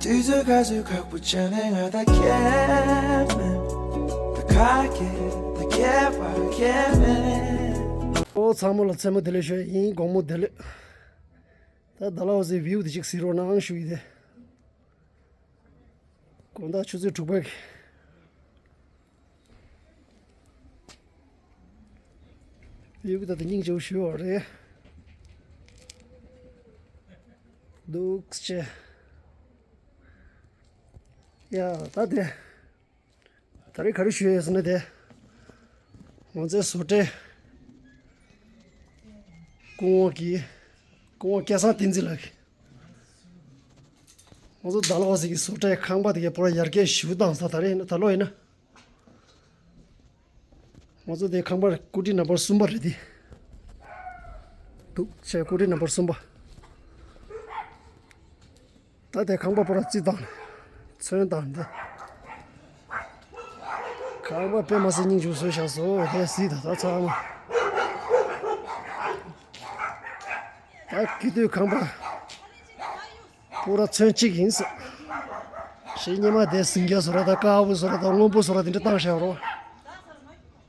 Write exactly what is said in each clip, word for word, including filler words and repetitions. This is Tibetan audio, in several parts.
དུས་ཚོད་ག་ཚོད་ཁག་པོ་བྱས་ནས་ང་ད་ཁྱད་མེད། ད་ཁ་སྐད་ད་ཁྱད་པར་ཁྱད་མེད། ཨོ་ཚང་མ་ལ་མཚན་མོ་བདེ་ལེགས་ཞུ་ཡ་ཡིན། དགོང་མོ་བདེ་ལེགས། ད་ཌལ་ཧོ་སི་བིའུ་དེ་ཅིག་གཟིགས་རོགས་གནང་ཞུ་ཡི་དེ། དགོང་དག་ཆུ་ཚོད་དྲུག་པ་གི་ཡོད་གི། ད་དེ་སྙིང་རྗེ་པོ་ཞུ་བ་རེད། འདུག་ཅེ། ཡ་ད་དེ། ད་རེས་ག་རེ་ཞུ་ཡས་ཟེར་ན་དེ། ང་ཚོའི་བཟོ་གྲྭའི་སྐུ་ངོ་གི། སྐུ་ངོ་སྐལ་བཟང་བསྟན་འཛིན་ལགས་ཀྱིས། ང་ཚོ་ཌལ་ཧོ་སི་གི་བཟོ་གྲྭའི་ཁང་པ་དེ་གའི་པུ་ར་ཡར་རྒྱས་ཞེ་པོ་བཏང་ས། ད་རེས་ཡིན་ན་ད་ལོ་ཡིན་ན། ང་ཚོ་དེ་ཁང་པ་སྐུ་ཁྲི་ནམ་བར་གསུམ་པ་རེད་དེ། འདུག་ཅེ། སྐུ་ཁྲི་ནམ་བར་གསུམ་པ། ད་དེ་ཁང་པ་པུ་ར་རྩིག་བཏང་ནས་ཚོན་བཏང་འདི། ཁང་པ་དཔེ་མི་སྲིད་སྙིང་རྗེ་བཟོས་བཞག་སོ། དེ་གཟིགས་དང་ད་ཚང་མ། ད་སྐྱིད་སྡུག་ཁང་པ་པུ་ར་ཚོན་གཅིག་ཡིན་ཟེར། ཞེ་སྔོན་མ་དེ་སེང་གེ་བཟོ་ར་དང་དཀར་པོ་བཟོ་ར་དང་སྔོན་པོ་བཟོ་ར་དེ་འདྲ་བཏང་བཞག་རོ།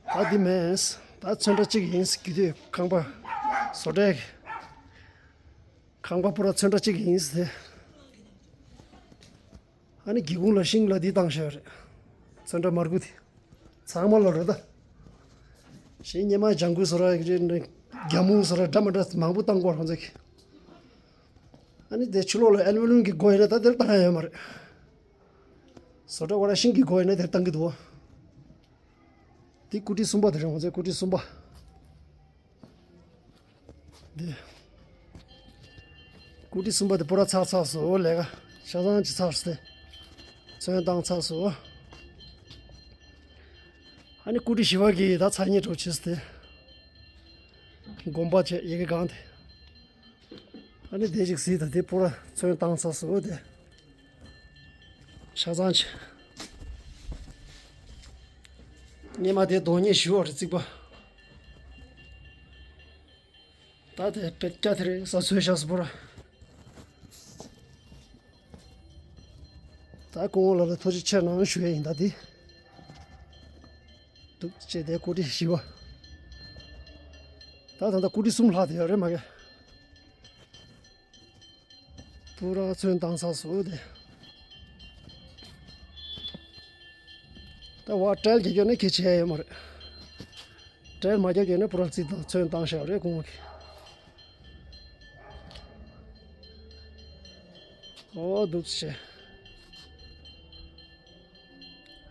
ད་འདི་མེད། ད་ཚོན་ཁྲ་གཅིག་ཡིན་ཟེར། སྐྱིད་སྡུག་ཁང་པ་བཟོ་གྲྭའི་ཁང་པ་པུ་ར་ཚོན་ཁྲ་གཅིག་ཡིན་ཟེར། ཨ་ནི་སྒེའུ་ཁུང་ལ་ཤིང་ལ་འདི་བཏང་བཞག་རེད། ཚོན་ཁྲ་མར་ཁུ་དེ། ཚང་མ་ལ་རེད་ད། ཞེ་སྔོན་མ་ལྗང་གུ་བཟོ་ར་རྒྱ་སྨུག་བཟོ་ར་འདྲ་མི་འདྲ་མང་པོ་བཏང་གོ་རང་ཚོ་གི། ཨ་ནི་དེ་ཕྱི་ལོགས་ལ་ཨེ་ལུ་མི་ནམ་གྱི་སྒོ་ཡིན་ན་ད་དེར་བཏང་ཡ་ཡོད་མ་རེད། བཟོ་གྲྭ་བ་ར་ཤིང་གི་སྒོ་ཡིན་ན་དེར་བཏང་གི་འདུག་བ། དེ་སྐུ་ཁྲི་གསུམ་པ་དེ་རེད། ང་ཚོའི་སྐུ་ཁྲི་གསུམ་པ། འདི། སྐུ་ཁྲི་གསུམ་པ་དེ་པུ་ར་ཚར་ཚར་སོང་། ལས་ཀ་ཆ་ཚང་ཅིག་ཚར་སོང་སྟེ། ཚོན་བཏང་ཚར་སོང་། ཨ་ནི་སྐུ་ཁྲི་བཞི་པ་གི་ད་ཚར་ཉེ་འགྲོ་བྱས་སོང་སྟེ། དགོན་པ་བྱས་ཡ་གི་སྒང་དེ། ཨ་ནི་དེ་ཅིག་གཟིགས་དང་། དེ་པུ་ར་ཚོན་བཏང་ཚར་སོང་དེ། ཆ་ཚང་ཆེ། སྔོན་མ་དེ་རྡོག་སྙེ་ཞུ་བ་རེད་རྩིག་པ། ད་དེ་པེ་སྐྱ་དེ་རེད་ས་ཚོས་ཤག་སུ་པུ་ར། ད་སྐུ་ངོ་ལགས་ལ་ཐུགས་རྗེ་ཆེ་གནང་ཞུ་ཡ་ཡིན། ད་དེ། འདུག་ཅེ་དེ་སྐུ་ཁྲི་བཞི་པ། ད་ད་ལྟ་སྐུ་ཁྲི་གསུམ་ལྷག་དེ་ཡོད་རེད་མ་གི། པུ་ར་ཚོན་བཏང་ཚར་སོང་དེ། ད་བ་ཊལ་རྒྱག་རྒྱུ་ནི་གལ་ཆེ་ཡ་ཡོད་མ་རེད། ཊལ་མ་རྒྱག་རྒྱུ་ནི་པུ་ར་རྩིག་དང་ཚོན་བཏང་བཞག་རེད་སྐུ་ངོ་གིས། ཨོ་འདུག་ཅེ།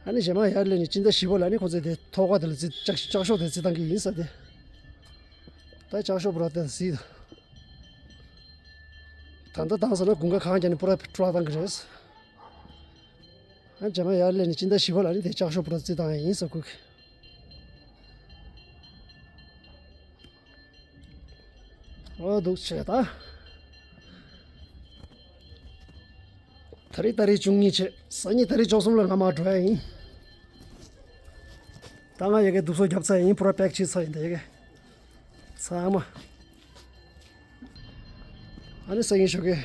ཨ་ནི་གཞན་མ་ཡར་སླེབས་ནས་སྤྱི་ཟླ་བཞི་པ་ལ་ནི་ཁོ་ཚོས་དེ་ཐོག་ཁ་དེ་ལ་རྩི་ལྕགས་ལྕགས་ཤོག་དེ་རྩི་བཏང་གི་ཡིན་ས་དེ། ད་ལྕགས་ཤོག་པུ་ར་དེ་གཟིགས་དང་། ད་ལྟ་བཏང་ས་ན་དགུན་ཁ་གངས་རྒྱག་ནས་པུ་ར་བཀྲོ་བཏང་གི་རེད། ཨ་རྗེས་མ་ཡར་སླེབས་ནས་སྤྱི་ཟླ་བཞི་པ་ལ་ནི་དེ་ལྕགས་ཤོག་པུ་ར་རྩི་བཏང་ཡ་ཡིན་ས་ཁུག་ཨོ་འདུག་བྱས་ད། ད་རེས་ཏ་རིག་བཅུ་གཉིས་བྱས། སང་ཉིན་ཏ་རིག་བཅུ་གསུམ་ལ་ང་མར་འགྲོ་ཡ་ཡིན། ད་ང་ཡ་གི་བསྡུ་གསོག་བརྒྱབ་ཚར་ཡིན། པུ་ར་པེག་བྱས་ཚར་ཡིན། ད་ཡ་གི་ཚང་མ། ཨ་ནི་སང་ཉིན་ཞོགས་ཀས་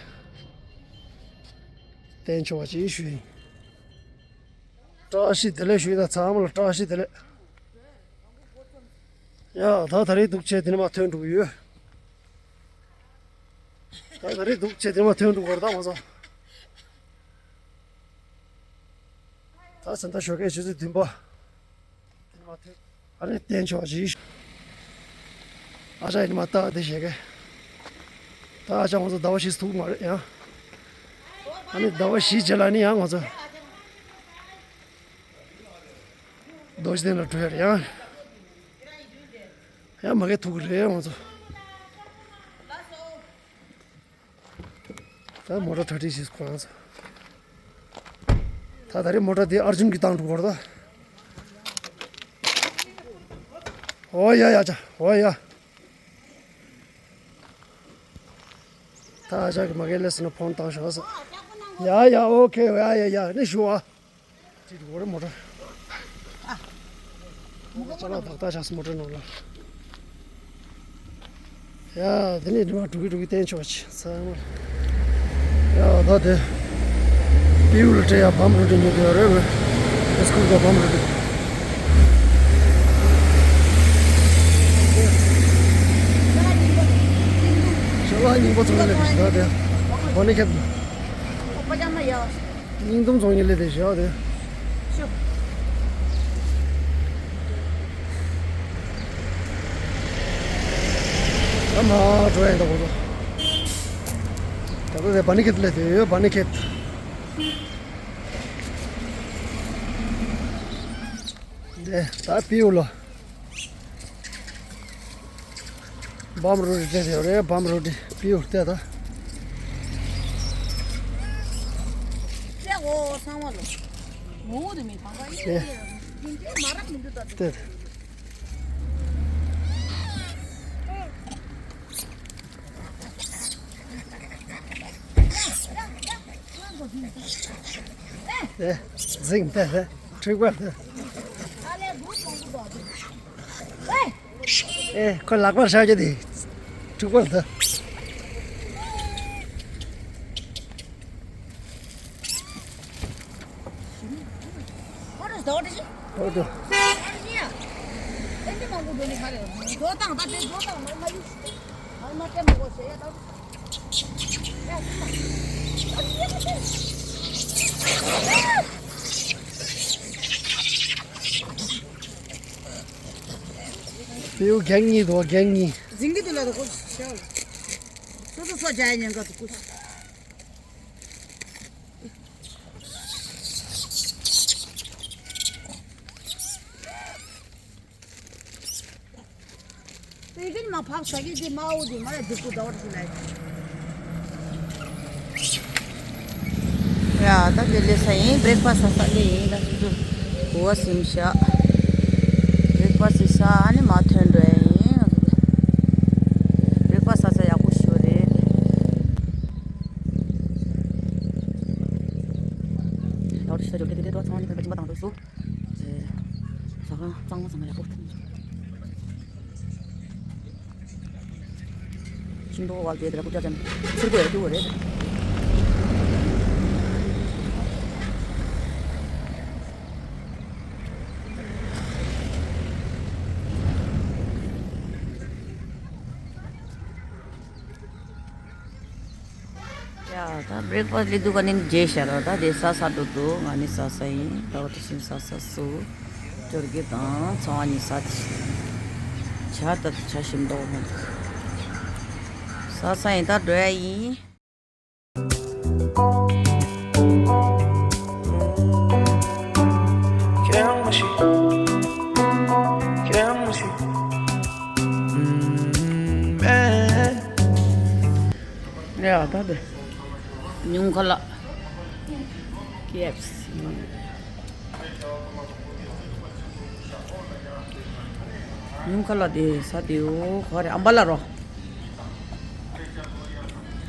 བསྟན་ཆོག་པ་ཅིག་ཞུ་ཡིན། བཀྲ་ཤིས་བདེ་ལེགས་ཞུ་ཡིན། ད་ཚང་མ་ལ་བཀྲ་ཤིས་བདེ་ལེགས། ཡ་ད་ད་རེས་འདུག་བྱས་དེ་ནས་མར་ཐོན་འགྲོ་གི་ཡོད། ད་ད་རེས་འདུག་བྱས་དེ་ནས་མར་ཐོན་འགྲོ་གི་ཡོད། ད་ང་ཚོ་ད་སེམས་ཐག་ཞོགས་ཀས་ཆུ་ཚོད་བདུན་པ། དེ་ནས་མར་ཐོན། ཨ་ནི་བསྟན་ཆོག་ཅིག་ཨ་ཅག་ཡིན་མ་ད་དེ་བྱེད་ཀས། ད་ཨ་ཅག་ང་ཚོ་ཟླ་བ་བཞི་ཐུག་མ་རེད་ཡང་། ཨ་ནི་ཟླ་བ་བཞི་རྗེས་ལ་ནི་ཡང་ང་ཚོ་རྡོ་རྗེ་གདན་ལ་འགྲོ་ཡ་རེད་ཡང་། ཡང་མ་གི་ཐུག་གི་རེད་ང་ཚོ། ད་མོ་ཊ་གྲ་སྒྲིག་བྱེད་ཁོ་རང་ཚོ། ད་ད་རེས་མོ་ཊ་དེ་ཨར་ཇུན་གྱིས་བཏང་འགྲོ་གི་རེད་ད། ཨོ་ཡ་ཡ་ཅག་ཨོ་ཡ། ད་ཨ་ཅག་གིས་མ་གི་སླེབས་སོང་ན་ཕོན་བཏང་ཤོག་ཟེར། ཡ་ཡ་ཨོ་ཁེ། ཡ་ཡ་ཡ་ནི་ཞུ་ཨ། ཅིག་འགྲོ་རེད་མོ་ཊ། ཅ་ལག་བག་ཐག་ཆགས་སོང་མོ་ཊ་ནང་ལ། ཡ་དེ་ནས་འགྲིམ་མ་འགྲོ་གི་འགྲོ་གི་བསྟན་ཆོག་ཅིག་ཚང་མ། ཡ་ད་དེ། པིའུ་ལ་སྤྲད་ཡ་བམ་རོ་ཏི་ཉོས་ཡོད་རེད་བས། ཨེ་སི་ཁུལ་ག་བམ་རོ་ཏི། ཤ་ལག་རྙིང་པ་ཚོ་ལ་ལས་ཞིག་ད་དེ། བ་ནི་ཁེབས། སྙིང་དུམ་ཚོང་གཉིས་ལས་དེ་བཞག་དེ། ཨ་མ་འགྲོ་ཡ་ཡིན་ད་གོ་ཚོ། ད་ལྟ་དེ་བ་ནི་ཁེབས་ལས་དེ་ཡོད་བ་ནི་ཁེབས། དེ་ད་པིའུ་ལ། བམ་རོ་ཏི་སྤྲད་ཡོད་རེད། བམ་རོ་ཏི་པིའུ་སྤྲད་ད། སྤྲད་འོ་ཚང་མ་ལོ། ངོ་བོ་དེ་མི་ཕངས་པ་ཡིན་དེ། ཡིན་དེ་མ་རབས་མི་འདུག་ད། སྤྲད། ཨེ། འཛིང་ད་ད། འཁྲུག་པ་ད། ཨེ། ཁོ་ལག་པར་བཞག་རྒྱུ་དེ། འཁྲུག་པར་ད། ཁོ་རེ་ཟླ་བ་དེ་ཞིག་ཨོ་ཏོ། ཨ་ནི་ཡ། ཨེ་འདི་མང་པོ་འདོན་ནི་ག་རེ། མགོ་བཏང་ད་དེ་མགོ་བཏང་མ་མ་ཡུག་ཨ་མ་ཏེ་མ་གོ་ཤེས་ཡ་ད། པིའུ་རྒྱང་གཉིས་འདུག་རྒྱང་གཉིས། འཛིང་གི་འདུག་ལ་དོ་ཁོ་ཤེས། སོ་སོ་སོ་རྒྱ་ཡ་ཉན་ག་དུ་ཁོ། དེ་གིན་མ་ཕབ་ས་གི་དེ་མ་འོ་དེ་མ་ཡ་དེ་ཀུ་ཟླ་བར་ཞིག་ལ། ཡ་ད་དེ་ལས་ས་ཡིན། བྷི་རེག་ཕ་སི་ས་ས་ལས་ཡིན་ད་སུ་སུ་གོ་བ་སིམ་ཤ། བྷི་རེག་ཕ་སི་ས་ཨ་ནི་མ་ཐོན་འགྲོ་ཡ་ཡིན། བྷི་རེག་ཕ་སི་ས་ས་ཡག་པོ་ཞོ་རེད། ད་བར་ཞིག་ད་འཇོག་དེ་དེ་དེ་དོ་ཚང་ནི་བྷི་རེག་ཕ་སི་ས་ཅིག་མ་བཏང་འགྲོ་སུ། ས་ཁང་གཙང་མ་ཚང་མ་ཡག་པོ། ཤིང་ཏོག་བ་དེ་དེ་ལ་རྐུབ་བཀྱག་ཅན་ཚུར་རྒོལ་རྒྱུ་བ་རེད། ཡ་ད་བྷི་རེག་ཕ་སི་ལི་དུ་ག་ནི་རྗེས་ཤར་ར་ད་དེ་ས་ས་འགྲོ་འདུག་ང་ནི་ས་ས་ཡིན། ད་བ་དེ་བཞིན་ས་ས་སུ་ཅོར་གི་དང་ཚང་བ་ནི་ས་དེ་བཞིན་ཆ་ད་ཆ་ཞིམ་འདུག་ཧོན་ས་ས་ཡིན། ད་འགྲོ་ཡ་ཡིན། ཡ་ད་དེ་ཉུང་ཁ་ལགས། ཀེ་ཨེཕ་སི། ཉུང་ཁ་ལགས་དེ་ས་དེའོ་ག་རེ་ཨམ་བ་ལ་རོ།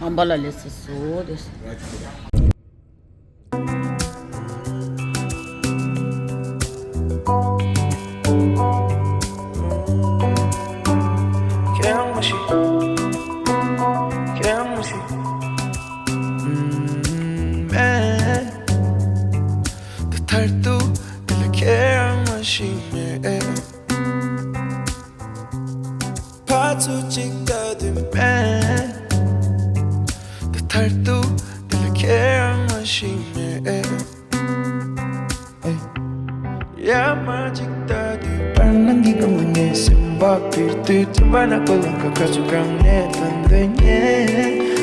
ཨམ་བ་ལ་ལས་ས་སོ་དེ། དེ་མཐར་ཐུག་དེ་ལ་ཁྱེད་རང་མ་ཤེས་མེད། ཕར་ཚུར་གཅིག་ལྟ་དུས་མེད། དེ་མཐར་ཐུག་དེ་ལ་ཁྱེད་རང་མ་ཤེས་མེད། ཡར་མར་གཅིག་ལྟ་དུས་བར་སྣང་གི་སྒང་ལ་ངའི་སེམས་པ་འཕུར་དུས་དྲན་པ་ནག་པོ་ལམ་ཁ་ཁ་ཚུར་གང་ནས་ཐོན་དོན་ངས་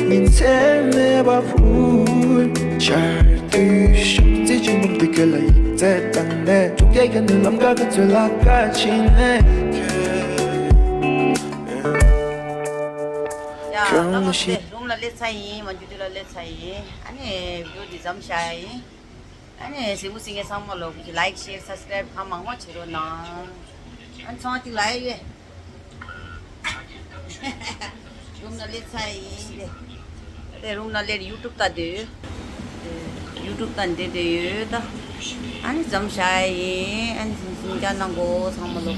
ཉིན་མཚན་མེད་པར་འཕུར། ཆར་དུས་ཤུགས་རྩེ་ཆེན་པོ་འདི་ཁྱོད་ལ་ཡིག་ཚད་བཏང་ནས་ཆུ་རྐྱལ་གྱི་ནུས་ལམ་ཁ་ཁ་ཚོད་ལ་ཁ་ཕྱིན་ནས། ཡ་ལ་མ་ཤི། རུམ་ལ་སླེབས་ཚར་ཡིན། མ་འཇུ་དུས་ལ་སླེབས་ཚར་ཡིན། ཨ་ནི་བི་ཌིའོ་འདི་མཚམས་བཞག་ཡིན། ཨ་ནི་གཟིགས་མོ་གཟིགས་མཁན་ཚང་མ་ལོ་ལའིཀ་ཤེར་སབ་སི་ཀ་རའིབ་གང་མང་མང་བྱེད་རོགས་གནང་། ཨ་ནི་ཚང་མ་གཅིག་ལ་ཡོད། རུམ་ལ་སླེབས་ཚར་ཡིན་ཏེ། ཏེ་རུམ་ལ་སླེབས་ཡུ་ཊུབ་ལྟ་དུས། ཡུ་ཊུབ་ལྟ་འདི་དེ་ཡོད་ད། ཨ་ནི་མཚམས་བཞག་ཡིན། ཨ་ནི་སིམ་སིམ་རྒྱག་གནང་གོ་ཚང་མ་ལོ།